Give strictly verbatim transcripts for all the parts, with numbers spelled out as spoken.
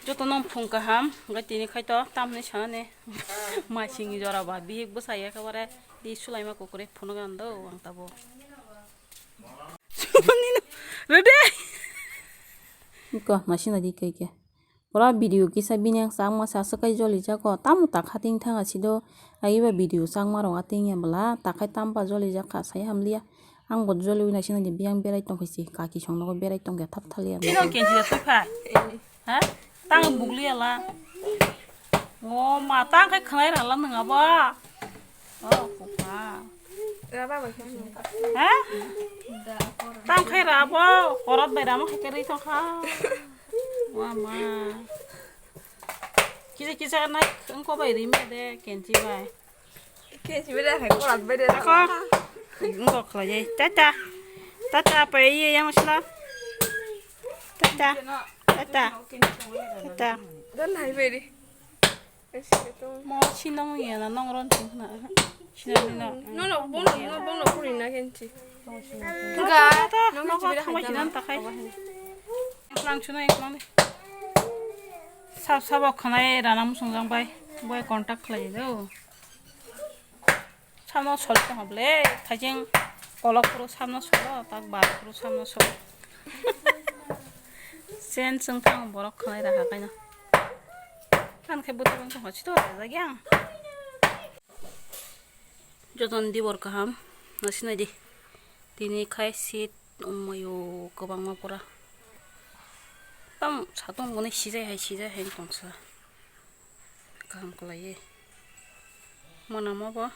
Joto nong phung kaham, hwnkhe tini khai to tamni sanani masing jora ba bihik bwsai ekebare di sulaima kukwrwi phunuk rw do ang tabuk. Rwdi. Ko masing di kai khe. Pura video kisa bini ang chakma sa swkai joli jako. Tamo ta khating thanga sido. Agi ba video chakma rok ating ya bwla. Ta khai tam ba joli jakha sai hamliya. Ang bo joli wina sina di biyang berai tong khaisi. Kaki song nogo berai tong khe thap thali ya. Ino kenji da tuphai. Ha? Tang bugli ala. O ma tang khai khnai rala nang abo. O kupa. Ha? Tang khai ra abo. Korot bai rama khai kari tong kha. Wa ma. Kisa kisa na engko bai rim de kenji bai. Kenji bai de hai korat bai de. Ako. Engko khlai jai. Tata. Tata pai ye yang sila. Tata. Tata. Tata. Dan hai bai de. Mo sinong ya na nong ron ting na. Sinong ni na. No no bono no bono kuri na kenji. Enggak. Nong no kenji bai de hai thamai jinan jana. Takai. Lang chuna eklang de. Sab sabo khanai rana musung jang bai. Bai contact khlai do. Samno sol tong ble, thajeng kolok phuru samno solo, tak bar phuru samno solo. Sen chwng thang borok khanai raha kaino. Kan khe bwtwi bang tong chito rajak yang. Joton dibor kaham, nasinai di. Tini khai sit wngmaio kwbangma pura. Tam satung boni sijai hai sijai hai tongsa. Kaham kwlaiwi. Mwnamo bo.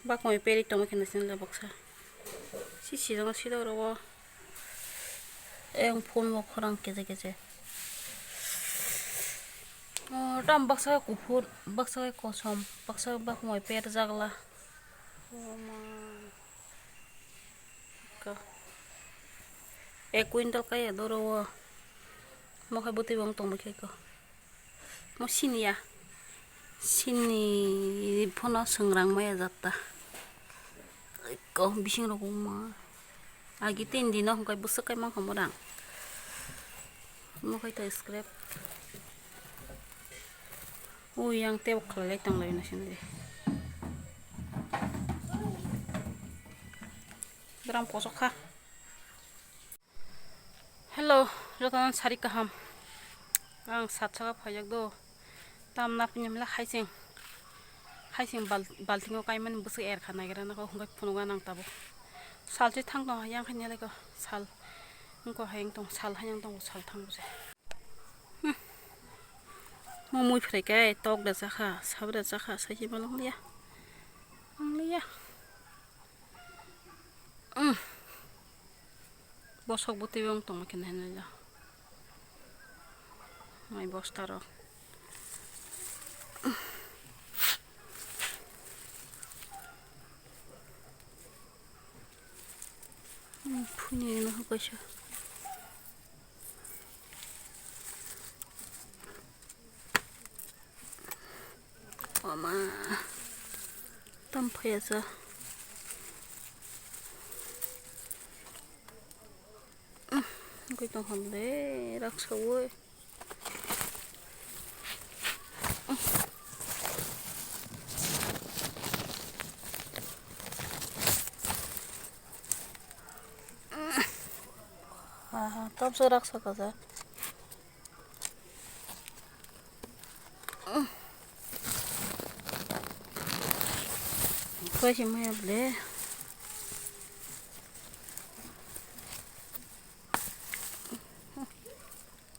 Bakmai peri tongma khe naising le baksa. Si sijak sida oro o. Eyang phone bo khorang keje keje. O, tam baksa kuphur, baksa kosom, baksa bakmai per jagla. O ma. Ka. Ek quintal kaya doro o. Mo khai bwtwi bo wng tongbai khe ko. Mo sini ya. Sini phono swngrang maya jatta. Ko bising rok wngma. Agi tin dino hwnkhe bwswk kai mankha mo rang. Mo khai to scrap. Ui yang tebo khlai lai tong lai na sini. Dram kosok kha. Hello, jotono sari kaham. Ang sat saka phaijak do. Tam napini mila khaising. Khaising bal-, baltingo kaimani bwswk er kha nagira nako hwnkhe phunugo nang tabuk. Salchi thang tong hayang khaini lai ko sal. Wngko hayang tong sal hayang tong sal thang bwse. Hmm. Mo mui phrai kai tok da chakha, sab da chakha, sai se malong liya. Ang liya. Umm. Bosok bwtwi bo wng tongma khe nai nai da. Mai bosta rok. Umm, phuni no kaisa. Mama. Tam phaya sa. Goi tong ham le raksa woi. Aha, tam sa raksa kaja. Koi se maya ble.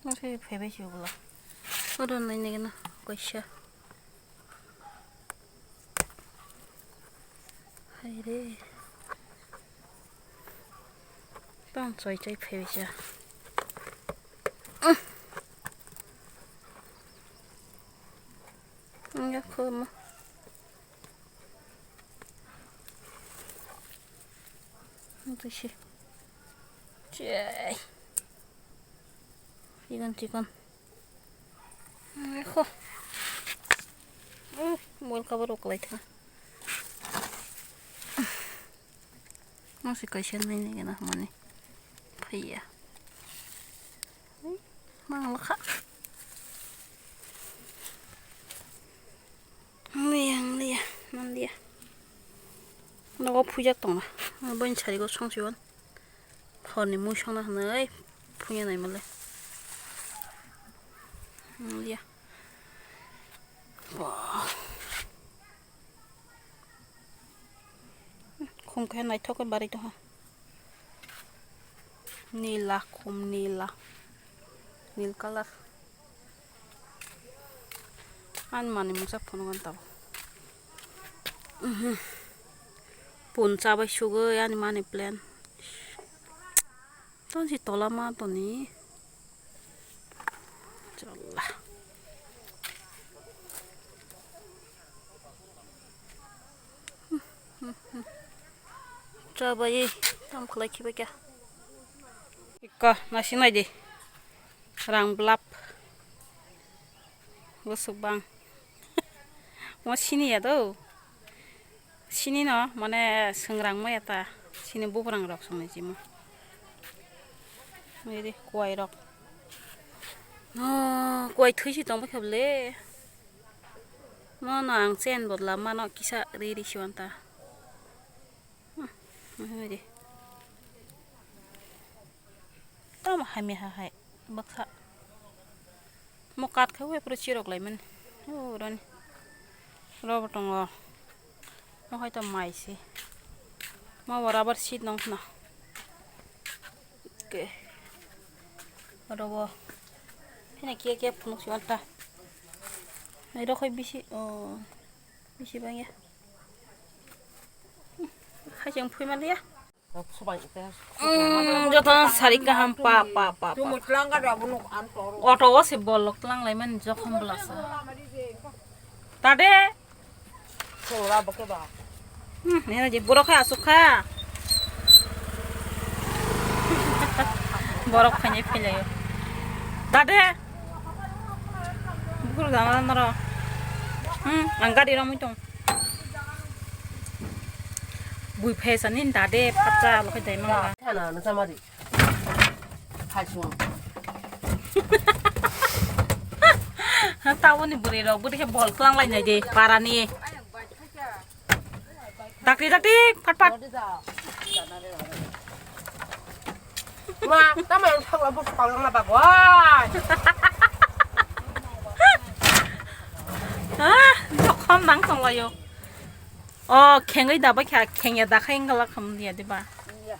Masa phaibai se bula. Oro nai nai na koisa. Haire. Tang choi choi phaibaisa. Wngya kho mo. Wngtwi se. Chai. Chikon chikon. Ekho. Mol cover rok lai tha. Masi kaisa nai nai gana mani. Phaiya. Ang lakha. Ang liya, ang liya, ang liya. Nogo phujak tongo. Boin sarigo songsigon. Horni mui songna hwnwi phuya nai male. Ang liya. Wah. Khum khe naithok khe barwi tongha. Nila, khum nila. Nil colour. Ani mani mungsa phunukgo tabo. Mhm. Pun chabai sugwi ani mani plan. Tonsi tola ma toni. Challa. Chabai tam khlai khibai kha. Ikka nasi nai di. Rang blap. Bwswk bang. Mo sini ya do. Sini no, mane, swngrang maya ta. Sini bubrang rok songni jimo. Iri kuwai rok. No, kuwai thwi si tong bwkha bwle. Mo no ang chen bodla mano kisa ri ri si wan ta. Hmm, iri. Tamo hamya ha hai baksa. Mo kat khe ue pura chirok lai mani. O rani. Robo tongo. Mo hai to mai se. Mo bo rubber sheet nong khna. Oke. Robo. Hene kia kia phunuk si anta. Nai rok hai bisi, o, bisi bang ya. Hai cheng phui man ya. Joto sari kaham pa, pa, pa, pa. Auto o se bolok tlang lai man jokhom bwlasa. Tade. Hmm, nena je borok khe asuk kha. Borok khainai phailaio. Tade. Bukur jama noro. Hmm, ang gari romwi tong. Bui phesa nin dade phacha lo khai dai mangla. Thana na chamari. Khai sung. Ha, tawoni bwrwi rok bwrwi khe bol klang lai nai de parani. Dakti dakti phat phat. Ma, tamo yang thangla bus palang na bagwai. Ah, jokhom nang tonglaio. O, khengwi da bai kha, khengya da khai wngla kham dia diba? Iya.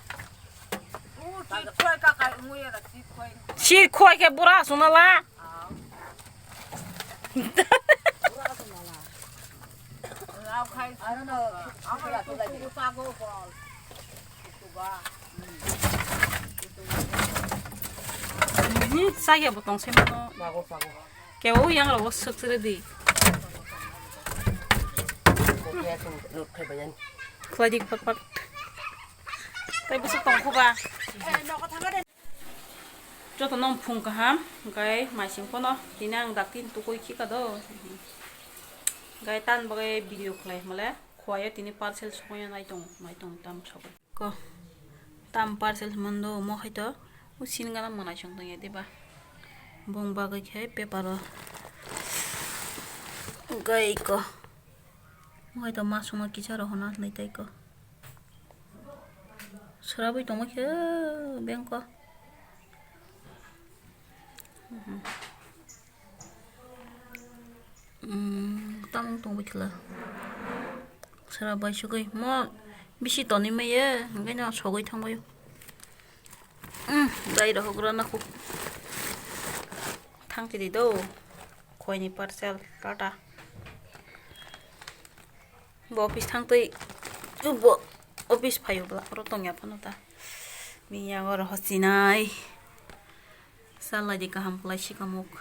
Sir khoi khe bura suna la. Ni saya botong semano. Bago, bago. Kebo yang lo suk sere di. Khlai di phak phak. Tai bwswk tong kho ba. Joto no phung kaham, hwnkhe maising phano tini ang dakti tukui khika do. Hwnkhe tan bagwi video khlai male, khwlaiyo tini parcel sokya nai tong, nai tong tam sokoi. Ko, tam parcel mando omo hai to, o sin gana mwnai song tong ya diba. Bong bagwi khe paper o. Hwnkhe ko, mo hai to ma songma kisa rohona hinwi tai ko. Swrabwi tongma khe bengko. Tamung tongwi khwla. Swrabwi sugwi mo bisi tonwi maya, hwnkhe no sogwi thangbaio. Dai rohok rana khu. Thang chiri do. Khoini parcel tata. Bo office thangtwi, bo office phaio bla, oro tongya phano ta. Bini yago oro hochinai. Salai di kaham kwlai sikamuk.